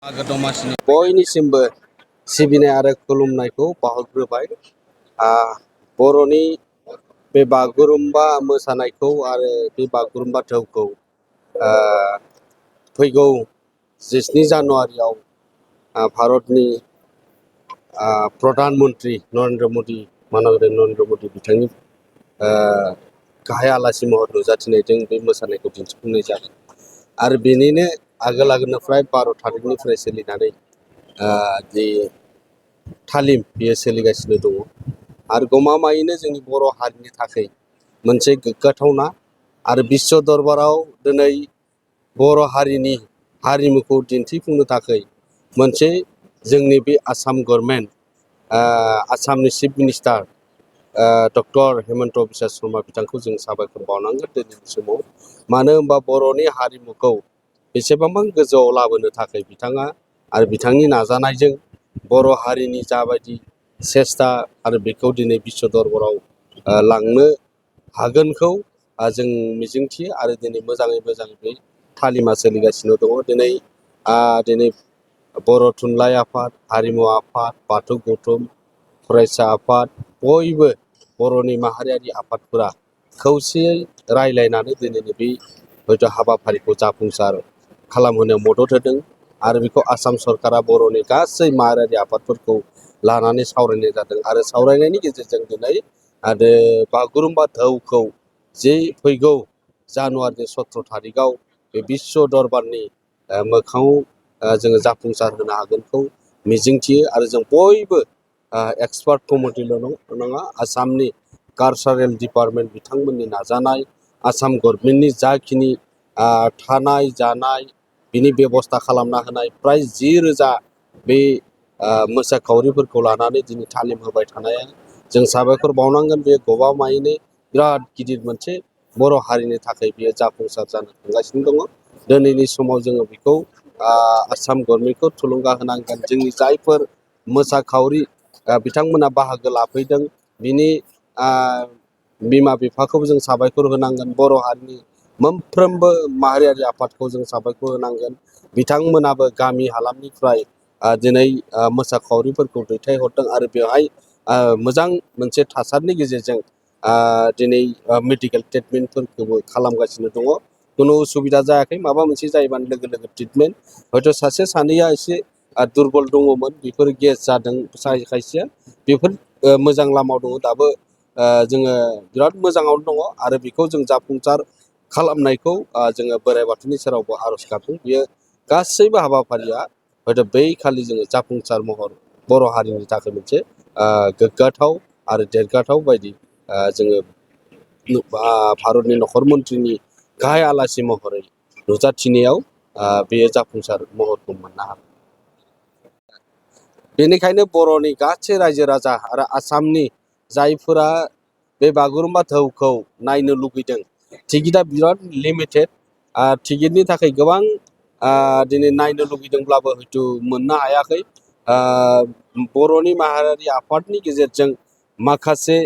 मागो दमासिनि बयनिसिमबो सिबिनाय आरो खुलुमनायखौ बावहरग्रोबाय। बर'नि बे बागुरुम्बा मोसानायखौ आरो बे बागुरुम्बा दोहौखौ फैगौ 17 जानुवारियाव भारतनि प्रधान मन्त्रि नरेन्द्र मदि माननीय नरेन्द्र मदि बिथांनि गाहाय आलासि महर नुजाथिनायजों बे मोसानायखौ दिन्थिफुंनाय जागोन आरो बेनिनो आगोलनिफ्राय 12 थारिखनिफ्राय सोलिनानै जि तालिम बेयो सोलिगासिनो दङ आरो गमामायैनो जोंनि बर' हारिनि थाखाय मोनसे गोग्गाथावना आरो बिश्व दरबाराव दिनै बर' हारिनि हारिमुखौ दिन्थिफुंनो थाखाय मोनसे जोंनि बे आसाम गभर्नमेन्ट आसामनि chief minister doctor Hemant Biswa Sharma बिथांखौ जों साबायखर बावनांगोन दिनैनि समाव। मानो होनबा बर'नि हारिमुखौ बेसेबांबा गोजौआव लाबोनो थाखाय बिथाङा आरो बिथांनि नाजानायजों बर' हारिनि जाबायदि सेस्था आरो बेखौ दिनै बिश्व दरबाराव लांनो हागोनखौ जों मिजिंथियो आरो दिनै मोजाङै मोजां बे तालिमा सोलिगासिनो दङ। दिनै बर' थुनलाइ आफाद, हारिमु आफाद, बाथौ गौथुम, फरायसा आफाद बयबो बर'नि माहारियारि आफादफोरा खौसेयै रायज्लायनानै दिनैनि बे हयथ' हाबाफारिखौ जाफुंसार खालामहोनायाव मदद होदों आरो बेखौ आसाम सरकारा बर'नि गासै माहारियारि आफादफोरखौ लानानै सावरायनाय जादों आरो सावरायनायनि गेजेरजों दिनै आरो बागुरुम्बा दोहौखौ जे फैगौ जानुवारिनि 17 थारिखआव बे बिश्व दरबारनि मोखाङाव जोङो जाफुंसार होनो हागोनखौ मिजिंथियो आरो जों बयबो एक्सपार्ट कमिटिल' नङा आसामनि कालचारेल डिपार्टमेन्ट बिथांमोननि नाजानाय आसाम गभर्नमेन्टनि जाखिनि थानाय जानाय बिनि बेबस्था खालामना होनाय फ्राय 10,000 बे मोसाखावरिफोरखौ लानानै दिनै तालिम होबाय थानाया जों साबायखर बावनांगोन। बे गमामायैनो बिराद गिदिर मोनसे बर' हारिनि थाखाय बियो जाफुंसार जानो थांगासिनो दङ। दिनैनि समाव जोङो बेखौ आसाम गभर्नमेन्टखौ थुलुंगा होनांगोन। जोंनि जायफोर मोसाखावरि बिथांमोना बाहागो लाफैदों बिनि बिमा बिफाखौबो जों साबायखर होनांगोन। बर' हारिनि मोनफ्रोमबो माहारियारि आफादखौ जों साबायखर होनांगोन। बिथांमोनाबो गामि हालामनिफ्राय दिनै मोसाखावरिफोरखौ दैथायहरदों आरो बेवहाय मोजां मोनसे थासारिनि गेजेरजों दिनै मेडिकेल ट्रिटमेन्टफोरखौबो खालामगासिनो दङ। खुनु उसुबिदा जायाखै। माबा मोनसे जायोबानो लोगो लोगो ट्रिटमेन्ट हयथ' सासे सानैया एसे दुरबल दङमोन बेफोर गेस जादों खायसेया बेफोर मोजां लामायाव दङ। दाबो जोङो बिराद मोजाङावनो दङ आरो बेखौ जों जाफुंसार खालामनायखौ जोङो बोराइ बाथौनि सेरावबो आर'ज गाबदों। बियो गासैबो हाबाफारिया हयथ' बै खालि जोङो जाफुंसार महर बर' हारिनि थाखाय मोनसे गोग्गाथाव आरो देरगाथाव बायदि जोङो भारतनि नखर मन्थ्रिनि गाहाय आलासि महरै नुजाथिनायाव बेयो जाफुंसार महरखौ मोननो हागोन। बेनिखायनो बर'नि गासै रायजो राजा आरो आसामनि जायफोरा बे बागुरुम्बा दोहौखौ नायनो लुगैदों टिकेटआ बिराद लिमिटेड। टिकेटनि थाखाय गोबां दिनै नायनो लुगैदोंब्लाबो हयथ' मोननो हायाखै। बर'नि माहारियारि आफादनि गेजेरजों माखासे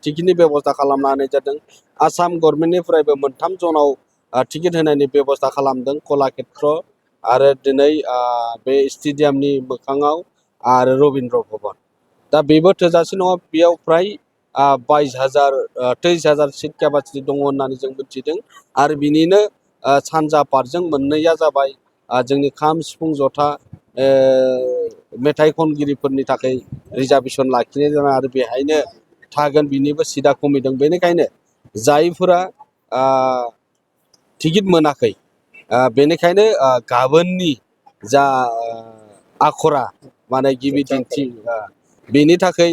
टिकेटनि बेब'स्था खालामना होनाय जादों। आसाम गभर्नमेन्टनिफ्रायबो 3 जनाव टिकेट होनायनि बेब'स्था खालामदों। कलाक्षेत्र आरो दिनै बे स्टेडियामनि मोखाङाव आरो रबीन्द्र भवन। दा बेबो थोजासे नङा। बेयाव फ्राय 23,000 सिट केपासिटि दङ होननानै जों मिथिदों आरो बिनिनो सानजा पार्टजों मोननैया जाबाय जोंनि खाम सिफुं जथा मेथाइ खनगिरिफोरनि थाखाय रिजार्भेसन लाखिनाय जादों आरो बेहायनो थागोन बिनिबो सिटआ खमिदों। बेनिखायनो जायफोरा टिकेट मोनाखै बेनिखायनो गाबोननि जा आखरा माने गिबि दिन्थि बेनि थाखाय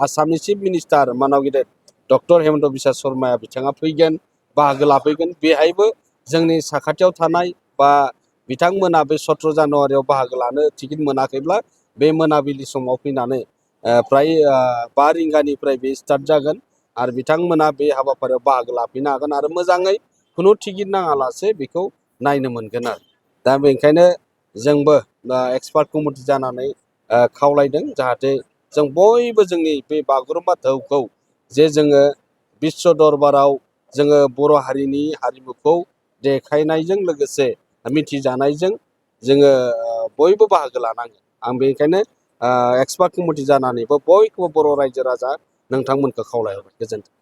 आसामनि चिफ मिनिस्टार माननीय गेदेर डक्टर हेमन्त बिश्व शर्माया बिथाङा फैगोन, बाहागो लाफैगोन। बेहायबो जोंनि साखाथियाव थानाय बा बिथांमोना बे 17 जानुवारियाव बाहागो लानो टिकेट मोनाखैब्ला बे मोनाबिलि समाव फैनानै फ्राय 5 रिंगानिफ्राय बे स्टार्ट जागोन आरो बिथांमोना बे हाबाफारियाव बाहागो लाफैनो हागोन आरो मोजाङै खुनु टिकेट नाङालासे बेखौ नायनो मोनगोन आरो। दा बेनिखायनो जोंबो एक्सपार्ट कमिटि जानानै खावलायदों जाहाथे जों बयबो जोंनि बे बागुरुम्बा दोहौखौ जे जोङो बिश्व दरबाराव जोङो बर' हारिनि हारिमुखौ देखायनायजों लोगोसे मिथिजानायजों जोङो बयबो बाहागो लानांगोन। आं बेनिखायनो एक्सपार्ट कमिटि जानानैबो बयखौबो बर' रायजो राजा नोंथांमोनखौ खावलायहरबाय। गोजोन्थों।